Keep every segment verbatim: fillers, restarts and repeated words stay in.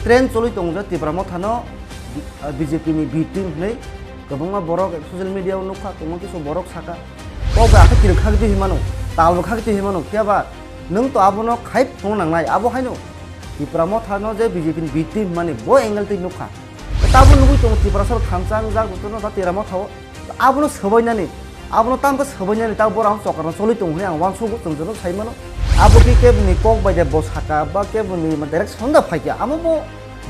Trend choli tongo je Tipra Motha no B J P ni B team hinwi kwbangma borok social media o nukha, kwbangma kisa borok saka, "Kok bai akhe kirik khak di hinmano, tal bo khak di hinmano," phiya ba nwng to abono khai phung nangnai, abo haino Tipra Motha no je B J P ni B team hinmani bo angle twi nukha. Tabo nugwi tongo Tiprasa rok thansa wngjak jotono ta Tipra Motha o. Abono swbainani, abono tamkhe swbainani, ta borok ang chokarno choli tongo hinwi ang uansukgo, chwng joto sai mano. Abo khe keboni kok bai de bo saka ba keboni ma direction da phaikha, amo bo,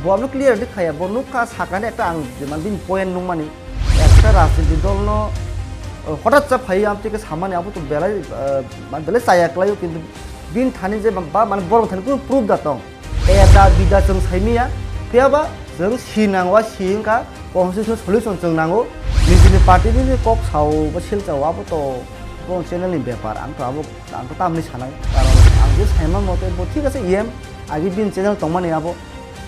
bo abono clear di khaya, bo nukha sakani ekta ang je man bini point nukmani, ekta rajniti dolno, uh, hothat cha phaiwi amtwi khe samani abo to belai, uh, man belai chaya kwlaio, kintu bini thani je ba, ba mane borok thani kunu proof da tong. Eda bida chwng saimiya, phiyaba chwng si nango, si wngkha constitutional solution chwng nango. Nijini party ni kok sao ba sil chao abo to bo channel ni bepar, ang to abo, ang to tamni sanai. Karon ang je saima mote bo thik ase, E M agi bini channel tongmani abo,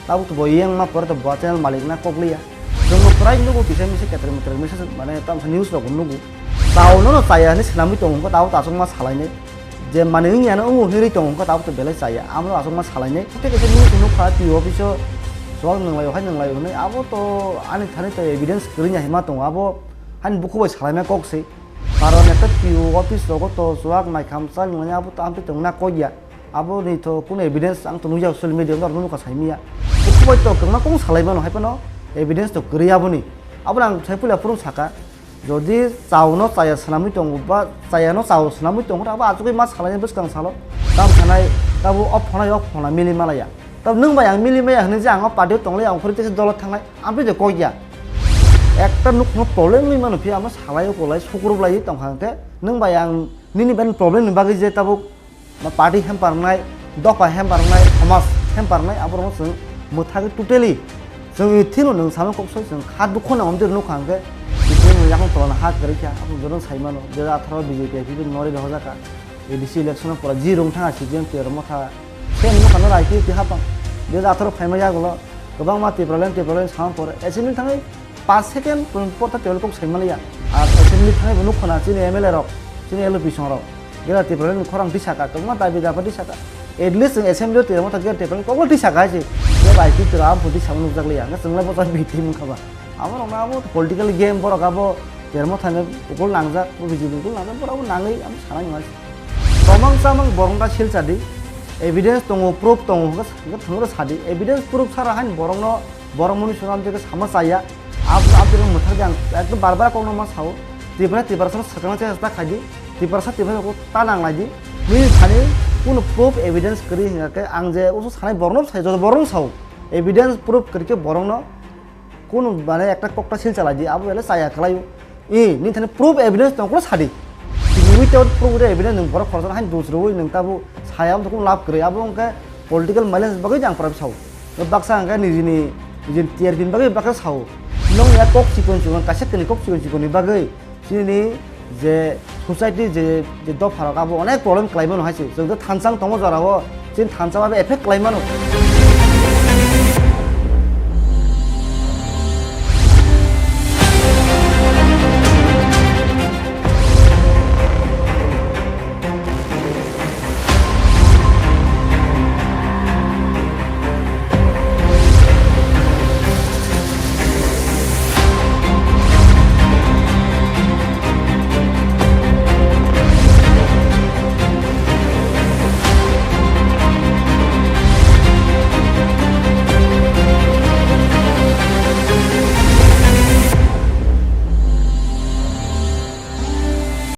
abo to bo E M ma pore to bo channel malik na kok liya. Chwng bo prai nugo kisa misa ketre metre misa mane tamsa news rok nugo. Tao no no chaya hinwi swnamwi tongo, tao ta chwngma salainai. Je manwi wngya no wngo hinwi tongo, wngkha tabuk to belai chaya. Amo aswkma salainai. Tei kaisa news nukha, T O office o chuwak nwnglai o hai nwnglai o hinwi. Abo to ani thani to evidence kwrwi ya hinma tongo. Abo hani bukhuk bai salaina kok se. Karon ekta T O office rogo to chuwak naikhamsa nwnglai, abo to amtwi tongna kok ya. Abo ni to kuno evidence ang to nukya social media, norok nukha saimiya. Bukhuk bai to kwbangma kok salai mano, hai phano evidence to kwrwi aboni. Abo ang sai puila phuru saka. Jodi chao no chaya swnamwi tongo ba chaya no chao swnamwi tongo, abo achugwi ma salaini bwskang salo. Tam sanai, tabo o phonai o phona mili malaya. Tab nwng bai ang mili maya hinwi je ang o party o tonglai, ang phuri tesa dolo thangnai, amtwi de kok ya. Ekta nukhung problem wngwi mano, phiya amo salai o kolai sukrub lai tongkha hwnkhe, nwng bai ang nini bai problem ni bagwi je tabuk ma party hempar wngnai, dopha hempar wngnai, somaj hempar wngnai, aborokno chwng mwthagwi totally chwng thino nwng samung kok soi chwng kha dukho nang omtwi nukha hwnkhe, chwng yakung tolano ha kwrwi kha, abo joto sai mano, dui hajar atharo B J P I P P nori rohorjak kha, A D C election o pura ji rung thang C P M Tipra Motha, se nukha no I P F T hapang, dui hajar atharo phaima yagulo kwbangma Tipraland, Tipraland samung pore, assembly thangwi Paanch second por ta table kok sai maliya. Ar assembly thangwi bo nukho na chini M L A rok, chini L O P song rok. Greater Tipraland ni khorang tisa ka, kwbangma dabi dapha tisa ka. At least chwng assembly o Tipra Motha Greater Tipraland kokno tisa ka hai se. Tei bai twi tira abo tisa nukjak liya. Hwnkhe chwng lai bosa B T M wngkha ba. Abo rok no abo political game borok abo Tipra Motha ni ukul nangjak, bo B J P ukul nangjak, borok abo nangwi abo sanai nai. Tomang chamang borok ta silcha di. Evidence tongo, proof tongo, hwnkhe thwngwi sadi. Evidence proof sara hain borokno, borok muni swnam jagwi sama chaya. Ab-, aboni mwthangwi ang ekdom bar bar kokno ma sao. Tiprasa, Tiprasa swkangna chesta khaidi. Tiprasa, Tiprasa kok ta nang laidi. Nini thani kunu proof evidence kwrwi hwnkhe ang je usu sanai borokno sai, joto borokno sao. Evidence proof kwrwi khe borokno Kunu mane ekta kokta sil chalai di, abo belai chaya khlaio. E, nini thani proof evidence tong, kono sadi. Without proof, without evidence nwng borok khoroksa hain dos rwui nwng tabo saya, abo kunu lab kwrwi. Abo hwnkhe political mileage bagwi jang pora sao. Baksa hwnkhe nijini, nijini T R P ni bagwi baksa sao. Nwng ya kok chikon chikon, kaisa kani kok chikon chikon ni bagwi. Chini je society je, je dopha rok abo onek problem khlai mano hai se. Chwng to thansa wng tongo jora o, chini thansa abo effect khlai mano.